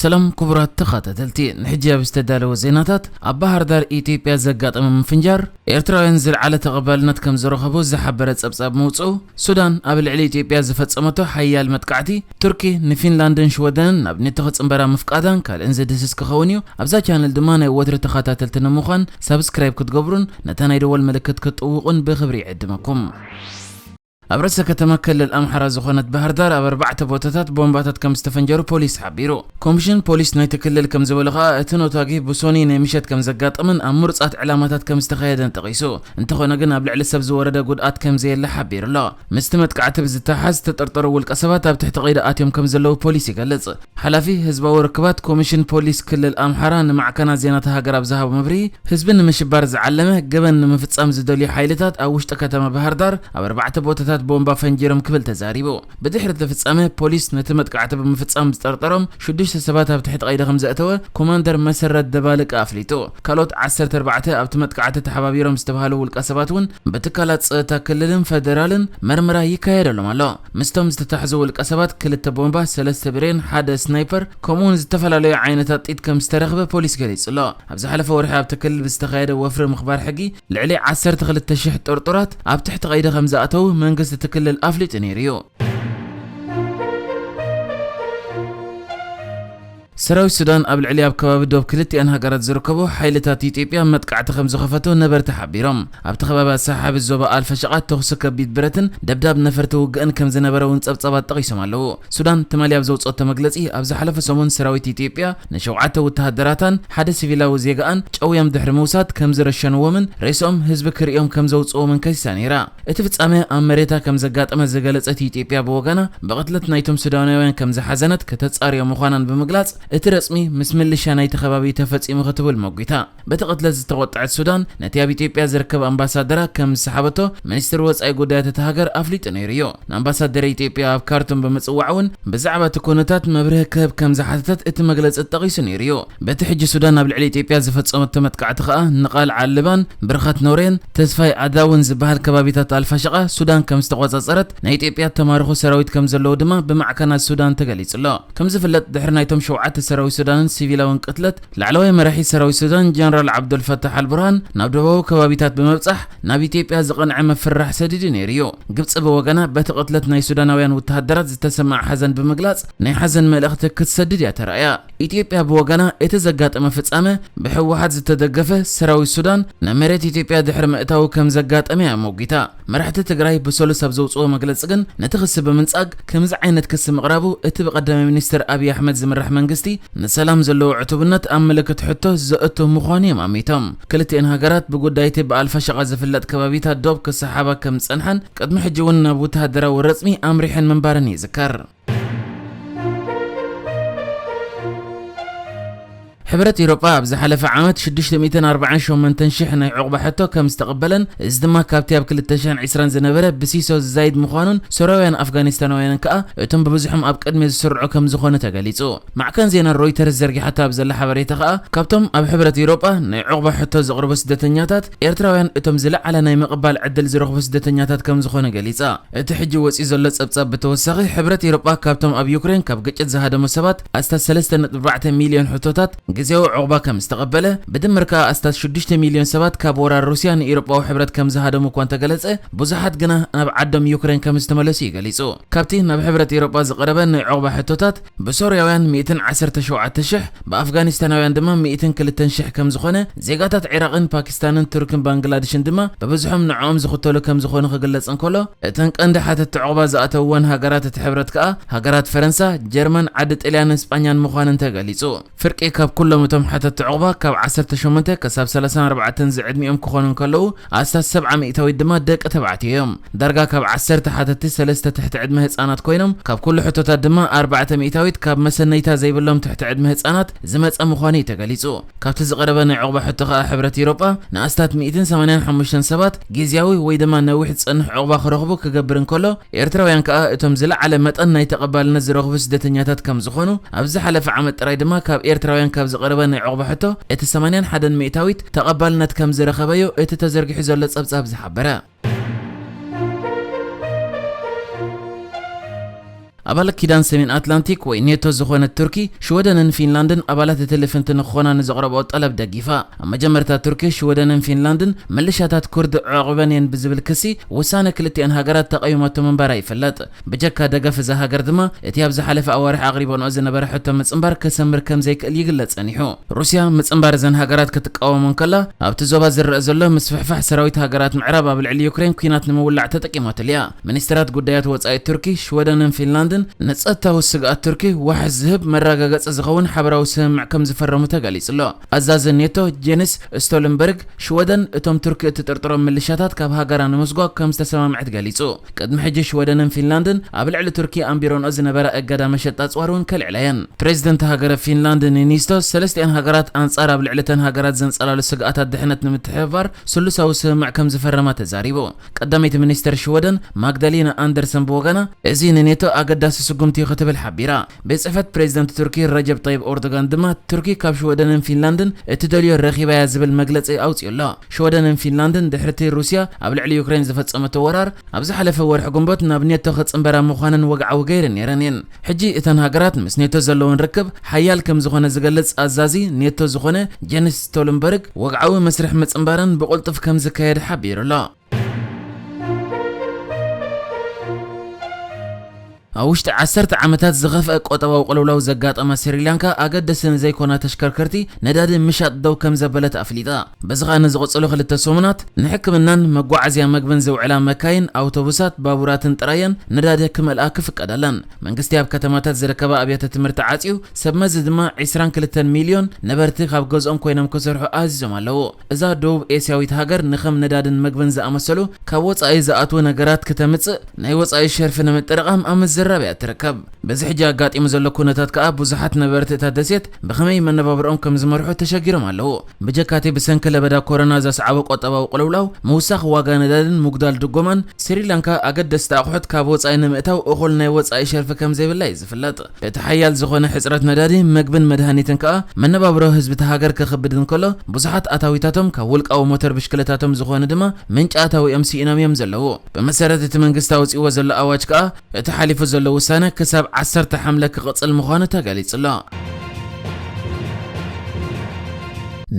ሰላም ክቡራት ተኸታተልቲ፣ ንሕጂ ኣብ ዝተዳለወ ዜናታት፣ ኣብ ባህር ዳር ኢትዮጵያ ዘጋጠመ ምፍንጃር ኤርትራውያን ዝለዓለ ተቐባልነት ከም ዝረኸቦ ዝሓበረ ጸብጻብ ምውጽኡ፣ ሱዳን ኣብ ልዕሊ ኢትዮጵያ ዝፈጸመቶ ሓያል መጥቃዕቲ፣ ቱርኪ ንፊንላንድን ሽወደንን ናብ ኔቶ ክጽንበራ ምፍቃዳን ካልእን ዝድህስስ ክኸውን እዩ። ኣብዛ ቻነል ድማ ናይ ወትሪ ተኸታተልቲ ንምዃን ሳብስክራይብ ክትገብሩን ነታ ናይ ደወል ምልክት ክትጥውቑን ብኽብሪ ይዕድመኩም። ኣብ ርእሰ ከተማ ክልል ኣምሓራ ዝኾነት ባህር ዳር ኣብ ኣርባዕተ ቦታታት ቦምባታት ከም ዝተፈንጀሩ ፖሊስ ሓቢሩ። ኮሚሽን ፖሊስ ናይቲ ክልል ከም ዝበሎ ከኣ፣ እቲ ነታጒ ብሶኒ ናይ ምሸት ከም ዘጋጠመን ኣብ ምሩጻት ዕላማታት ከም ዝተኻየደን ጠቒሱ። እንተኾነ ግን ኣብ ልዕሊ ሰብ ዝወረደ ጉድኣት ከም ዘየለ ሓቢሩ ኣሎ። ምስቲ መጥቃዕቲ ብዝተሓዝ ዝተጠርጠሩ ውልቀ ሰባት ኣብ ትሕቲ ቀይዲ ኣትዮም ከም ዘለዉ ፖሊስ ይገልጽ። ሓላፊ ህዝባዊ ርክባት ኮሚሽን ፖሊስ ክልል ኣምሓራ ንማዕከናት ዜናታት ሃገር ኣብ ዝሃቦ መብርሂ፣ ህዝቢ ንምሽባር ዝዓለመ ገበን ንምፍጻም ዝደልዩ ሓይልታት ኣብ ውሽጢ ከተማ ባህር ዳር ኣብ ኣርባዕተ ቦታታት ቦምባ ፈንጂሮም ክብል ተዛሪቡ። ብድሕሪ እቲ ፍጻመ፣ ፖሊስ ነቲ መጥቃዕቲ ብምፍጻም ዝጠርጠሮም ሽዱሽተ ሰባት ኣብ ትሕቲ ቀይዲ ከም ዘእተወ ኮማንደር መሰረት ደባልቀ ኣፍሊጡ። ካልኦት ዓሰርተ ኣርባዕተ ኣብቲ መጥቃዕቲ ተሓባቢሮም ዝተባህሉ ውልቀ ሰባት እውን ብትካላት ጸጥታ ክልልን ፈደራልን መርመራ ይካየደሎም ኣሎ። ምስቶም ዝተታሕዙ ውልቀ ሰባት ክልተ ቦምባ፣ ሰለስተ ብሬን፣ ሓደ ስናይፐር፣ ከምኡውን ዝተፈላለዩ ዓይነታት ጥይት ከም ዝተረኽበ ፖሊስ ገሊጹ ኣሎ። ኣብ ዝሓለፈ ወርሒ ኣብቲ ክልል ብዝተኻየደ ወፍሪ ምኽባር ሕጊ ልዕሊ ዓሰርተ ክልተ ሽሕ ጥርጡራት ኣብ ትሕቲ ቀይዲ ከም ዝኣተዉ መንግስቲ እቲ ክልል ኣፍሊጡ ነይሩ እዩ። ሰራዊት ሱዳን ኣብ ልዕሊ ኣብ ከባቢ ዶብ ክልቲኣን ሃገራት ዝርከቡ ሓይልታት ኢትዮጵያ መጥቃዕቲ ከም ዝኸፈቱ ነበርቲ ሓቢሮም። ኣብቲ ከባቢ ኣሰሓሓቢ ዞባ ኣልፈሸቃ ተኹሲ ከቢድ ብረትን ደብዳብ ነፈርቲ ውግእን ከም ዝነበረ እውን ጸብጻባት ጠቒሶም ኣለዉ። ሱዳን ትማሊ ኣብ ዘውጽኦቶ መግለጺ፣ ኣብ ዝሓለፈ ሰሙን ሰራዊት ኢትዮጵያ ንሸውዓተ ወተሃደራታን ሓደ ሲቪላዊ ዜጋኣን ጨውዮም ድሕሪ ምውሳድ ከም ዝረሸንዎምን ሬስኦም ህዝቢ ክርእዮም ከም ዘውጽኦምን ከሲሳ ነይራ። እቲ ፍጻመ ኣብ መሬታ ከም ዘጋጠመ ዝገለጸት ኢትዮጵያ ብወገና፣ ብቕትለት ናይቶም ሱዳናውያን ከም ዝሓዘነት ከተጻርዮ ምዃናን ብምግላጽ፣ እቲ ረጽሚ ምስ ምልሻ ናይቲ ከባቢ ተፈጺሙ ክትብል መጒታ። በቲ ቅትለት ዝተቖጥዐት ሱዳን፣ ነቲ ኣብ ኢትዮጵያ ዝርከብ ኣምባሳደራ ከም ዝሰሓበቶ ሚኒስትሪ ወጻኢ ጉዳያት እታ ሃገር ኣፍሊጡ ነይሩ እዩ። ንኣምባሳደር ኢትዮጵያ ኣብ ካርቱም ብምጽዋዕ እውን ብዛዕባ እቲ ኩነታት መብርሂ ክህብ ከም ዝሓተተት እቲ መግለጺ ጠቒሱ ነይሩ እዩ። በቲ ሕጂ ሱዳን ኣብ ልዕሊ ኢትዮጵያ ዝፈጸመቶ መጥቃዕቲ ከኣ ንቓልዓ ልባን፣ ብርኸት ኖሬን ተስፋይ ኣዳውን ዝበሃል ከባቢታት ኣልፋሸቃ ሱዳን ከም ዝተቖጻጸረት፣ ናይ ኢትዮጵያ ተማርኹ ሰራዊት ከም ዘለዉ ድማ ብማዕከናት ሱዳን ተገሊጹ ኣሎ። ከም ዝፍለጥ፣ ድሕሪ ናይቶም ሸውዓተ ሰራዊት ሱዳንን ሲቪላውን ቅትለት፣ ላዕለዋይ መራሒ ሰራዊት ሱዳን ጀነራል ዓብዱልፈታሕ ኣልቡርሃን ናብ ደቡባዊ ከባቢታት ብምብጻሕ ናብ ኢትዮጵያ ዝቐንዐ ምፍርራሕ ሰዲዱ ነይሩ እዩ። ግብጺ ብወገና፣ በቲ ቅትለት ናይ ሱዳናውያን ወተሃደራት ዝተሰምዓ ሓዘን ብምግላጽ፣ ናይ ሓዘን መልእኽቲ ክትሰድድ እያ ተራእያ። ኢትዮጵያ ብወገና፣ እቲ ዘጋጠመ ፍጻመ ብህወሓት ዝተደገፈ ሰራዊት ሱዳን ናብ መሬት ኢትዮጵያ ድሕሪ ምእታዉ ከም ዘጋጠመ እያ ሞጒታ። መራሕቲ ትግራይ ብሰሉስ ኣብ ዘውፅኦ መግለፂ ግን፣ ነቲ ክሲ ብምንጻግ፣ ከምዚ ዓይነት ክሲ ምቕራቡ እቲ ብቀዳማይ ሚኒስትር ኣብይ ኣሕመድ ዝምራሕ መንግስቲ ንሰላም ዘለዎ ዕቱብነት ኣብ ምልክት ሕቶ ዘእቱ ምዃኑ እዮም ኣሚቶም። ክልቲኤን ሃገራት ብጉዳይ እቲ ብኣልፋሸቃ ዝፍለጥ ከባቢታት ዶብ ክሰሓሓባ ከም ዝጸንሓን፣ ቅድሚ ሕጂ እውን ናብ ወተሃደራዊ ረጽሚ ኣምሪሐን ምንባረን ይዝከር። ሕብረት ኤውሮጳ ኣብ ዝሓለፈ ዓመት ሽዱሽተ ሚእትን ኣርባዓን ሸሞንተን ሽሕ ናይ ዑቕባ ሕቶ ከም ዝተቐበለን፣ እዚ ድማ ካብቲ ኣብ ክልተ ሽሕን ዕስራን ዝነበረ ብሲሶ ዝዛይድ ምዃኑን፣ ሶርያውያን ኣፍጋኒስታናውያንን ከኣ እቶም ብብዝሖም ኣብ ቅድሚት ዝስርዑ ከም ዝኾኑ ተገሊጹ። ማዕከን ዜና ሮይተርስ ዘርጊሓቶ ኣብ ዘላ ሓበሬታ ከኣ፣ ካብቶም ኣብ ሕብረት ኤውሮጳ ናይ ዑቕባ ሕቶ ዘቕርቡ ስደተኛታት፣ ኤርትራውያን እቶም ዝለዓለ ናይ ምቕባል ዕድል ዝረኽቡ ስደተኛታት ከም ዝኾኑ ገሊጻ። እቲ ሕጂ ወጺኡ ዘሎ ጸብጻብ ብተወሳኺ፣ ሕብረት ኤውሮጳ ካብቶም ኣብ ዩክሬን ካብ ግጭት ዝሃደሙ ሰባት ኣስታት ሰለስተ ነጥቢ ኣርባዕተ ሚልዮን ሕቶታት ግዜያዊ ዑቕባ ከም ዝተቐበለ፣ ብድምር ከኣ ኣስታት ሽዱሽተ ሚልዮን ሰባት ካብ ወራር ሩስያ ንኤውሮጳዊ ሕብረት ከም ዝሃደሙ እኳ እንተገለጸ፣ ብዙሓት ግና ናብ ዓዶም ዩክሬን ከም ዝተመለሱ እዩ ገሊጹ። ካብቲ ናብ ሕብረት ኤውሮጳ ዝቐረበ ናይ ዑቕባ ሕቶታት፣ ብሶርያውያን ሚእትን ዓሰርተ ሸውዓተ ሽሕ፣ ብኣፍጋኒስታናውያን ድማ ሚእትን ክልተን ሽሕ ከም ዝኾነ፣ ዜጋታት ዒራቕን ፓኪስታንን ቱርክን ባንግላድሽን ድማ ብብዝሖም ንዕኦም ዝኽተሉ ከም ዝኾኑ ክግለጽ እንከሎ፣ እተን ቀንዲ ሓተትቲ ዑቕባ ዝኣተውወን ሃገራት እቲ ሕብረት ከኣ፣ ሃገራት ፈረንሳ፣ ጀርመን፣ ዓዲ ጥልያንን ስጳኛን ምዃነን ተገሊጹ። ፍርቂ ካብ ኩሎም እቶም ሓተትቲ ዑቕባ፣ ካብ ዓሰርተ ሸሞንተ ክሳብ ሰላሳን ኣርባዕተን ዝዕድሚኦም ክኾኑ እንከለዉ፣ ኣስታት ሰብዓ ሚእታዊት ድማ ደቂ ተባዕትዮ እዮም። ዳርጋ ካብ ዓሰርተ ሓተትቲ፣ ሰለስተ ትሕቲ ዕድመ ህጻናት ኮይኖም፣ ካብ ኩሉ ሕቶታት ድማ ኣርባዕተ ሚእታዊት ካብ መሰነይታ ዘይብሎም ትሕቲ ዕድመ ህጻናት ዝመጸ ምዃኑ እዩ ተገሊጹ። ካብቲ ዝቐረበ ናይ ዑቕባ ሕቶ ከኣ፣ ሕብረት ኤውሮጳ ንኣስታት ሚእትን ሰማንያን ሓሙሽተን ሰባት ግዝያዊ ወይ ድማ ነዊሕ ዝጸንሕ ዑቕባ ክረኽቡ ክገብር እንከሎ፣ ኤርትራውያን ከኣ እቶም ዝለዓለ መጠን ናይ ተቐባልነት ዝረኽቡ ስደተኛታት ከም ዝኾኑ፣ ኣብ ዝሓለፈ ዓመት ጥራይ ድማ ካብ ኤርትራውያን ካብ ዝቐረበ ናይ ዑቕባ ሕቶ እቲ ሰማንያን ሓደን ሚእታዊት ተቐባልነት ከም ዝረኸበዮ እቲ ተዘርጊሑ ዘሎ ጸብጻብ ዝሓበረ። ኣባል ኪዳን ሰሜን ኣትላንቲክ ወይ ኔቶ ዝኾነት ቱርኪ፣ ሽወደንን ፊንላንድን ኣባላት እቲ ልፍንቲ ንክኾና ንዘቕረብኦ ጠለብ ደጊፋ። ኣብ መጀመርታ ቱርኪ፣ ሽወደንን ፊንላንድን ምልሻታት ኩርድ ኣዕቑበን እየን ብዝብል ክሲ ውሳነ ክልቲኣን ሃገራት ተቓዊማቶ ምንባራ ይፍለጥ። ብጀካ ደገፍ እዛ ሃገር ድማ፣ እቲ ኣብ ዝሓለፈ ኣዋርሕ ኣቕሪበንኦ ዝነበረ ሕቶ ምጽንባር ከሰምር ከም ዘይክእል ይግለጽ ጸኒሑ። ሩስያ ምጽንባር እዘን ሃገራት ክትቃወም እንከላ፣ ኣብቲ ዞባ ዝረአ ዘሎ ምስፍሕፋሕ ሰራዊት ሃገራት ምዕራብ ኣብ ልዕሊ ዩክሬን ኲናት ንምውላዕ ተጠቂማትሉ እያ። ሚኒስትራት ጉዳያት ወጻኢ ቱርኪ፣ ሽወደንን ፊንላንድን ንጸጥታዊ ስግኣት ቱርኪ ዋሕስ ዝህብ መረጋገጺ ዝኸውን ሓበራዊ ስምምዕ ከም ዝፈረሙ ተገሊጹ ኣሎ። ኣዛዚ ኔቶ ጄንስ ስቶልንበርግ፣ ሽወደን እቶም ቱርኪ እትጥርጥሮም ምልሻታት ካብ ሃገራ ንምስጓግ ከም ዝተሰማምዐት ገሊጹ። ቅድሚ ሕጂ ሽወደንን ፊንላንድን ኣብ ልዕሊ ቱርኪ ኣንቢሮንኦ ዝነበራ እገዳ መሸጣ ኣጽዋር እውን ከልዕላ እየን። ፕሬዚደንት ሃገረ ፊንላንድ ኒኒስቶ፣ ሰለስቲኣን ሃገራት ኣንጻር ኣብ ልዕሊ እተን ሃገራት ዘንጸላሉ ስግኣታት ድሕነት ንምትሕብባር ስሉሳዊ ስምምዕ ከም ዝፈረማ ተዛሪቡ። ቀዳመይቲ ሚኒስተር ሽወደን ማግዳሊና ኣንደርሰን ብወገና፣ እዚ ንኔቶ ኣገዳሲ ስጉምቲ እዩ ክትብል ሓቢራ። ቤት ጽሕፈት ፕሬዚደንት ቱርኪ ረጀብ ጠይብ ኦርዶጋን ድማ፣ ቱርኪ ካብ ሽወደንን ፊንላንድን እትደልዮ ረኺባያ ዝብል መግለጺ ኣውጺኡ ኣሎ። ሽወደንን ፊንላንድን ድሕርቲ ሩስያ ኣብ ልዕሊ ዩክሬን ዝፈጸመቶ ወራር፣ ኣብ ዝሓለፈ ወርሒ ግንቦት ናብ ኔቶ ክጽንበራ ምዃነን ወግዓዊ ገይረን ነይረን እየን። ሕጂ እተን ሃገራት ምስ ኔቶ ዘለወን ርክብ ሓያል ከም ዝኾነ ዝገልጽ ኣዛዚ ኔቶ ዝኾነ ጄንስ ስቶልንበርግ፣ ወግዓዊ መስርሕ ምጽንባረን ብቕልጡፍ ከም ዝካየድ ሓቢሩ ኣሎ። ኣብ ውሽጢ ዓሰርተ ዓመታት ዝኸፍአ ቁጠባዊ ቅልውላው ዘጋጠማ ስሪላንካ፣ ኣገደስቲ ንዘይኮና ተሽከርከርቲ ነዳዲ ምሻጥ ደው ከም ዘበለት ኣፍሊጣ። በዚ ኸኣ ንዝቕጽሉ ክልተ ሰሙናት ንሕክምናን መጓዓዝያ መግብን ዝውዕላ መካይን፣ ኣውቶቡሳት፣ ባቡራትን ጥራየን ነዳዲ ክመልኣ ክፍቀደለን። መንግስቲ ኣብ ከተማታት ዝርከባ ኣብያተ ትምህርቲ ዓጽዩ፣ ሰብ መዚ ድማ ዕስራን ክልተን ሚልዮን ነበርቲ ካብ ገዝኦም ኮይኖም ክሰርሑ ኣዚዞም ኣለዉ። እዛ ደቡብ ኤስያዊት ሃገር ንኸም ነዳድን መግብን ዝኣመሰሉ ካብ ወጻኢ ዝኣትዉ ነገራት ክተምጽእ ናይ ወጻኢ ሸርፊ ንምጥርቓም ኣብ ምዝራብ እያ ትርከብ። በዚ ሕጂ ኣጋጢሙ ዘሎ ኩነታት ከኣ ብዙሓት ነበርቲ እታ ደሴት ብኸመይ መነባብርኦም ከም ዝመርሑ ተሸጊሮም ኣለዉ። ብጀካቲ ብሰንኪ ለበዳ ኮሮና ዘስዓቦ ቁጠባዊ ቅልውላው፣ ምውሳኽ ዋጋ ነዳድን ምጉዳል ድጎማን፣ ስሪላንካ ኣገደስቲ ኣቑሑት ካብ ወጻኢ ንምእታው እኹል ናይ ወጻኢ ሸርፊ ከም ዘይብላ እዩ ዝፍለጥ። እቲ ሓያል ዝኾነ ሕጽረት ነዳዲ፣ መግብን መድሃኒትን ከኣ መነባብሮ ህዝቢ እታ ሃገር ከኽብድ እንከሎ፣ ብዙሓት ኣታዊታቶም ካብ ውልቃዊ ሞተር ብሽክለታቶም ዝኾነ ድማ ምንጪ ኣታዊኦም ስኢኖም እዮም ዘለዉ። ብመሰረት እቲ መንግስቲ ኣውጺእዎ ዘሎ ኣዋጅ ከኣ፣ እቲ ሓሊፉ ዘሎ ውሳነ ክሳብ ዓሰርተ ሓምለ ክቕጽል ምዃኑ ተገሊጹ ኣሎ።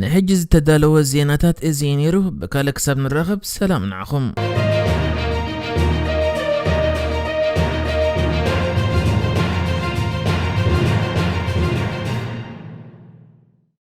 ንሕጂ ዝተዳለወ ዜናታት እዚ እዩ ነይሩ። ብካልእ ክሳብ ንራኸብ፣ ሰላም ንዓኹም።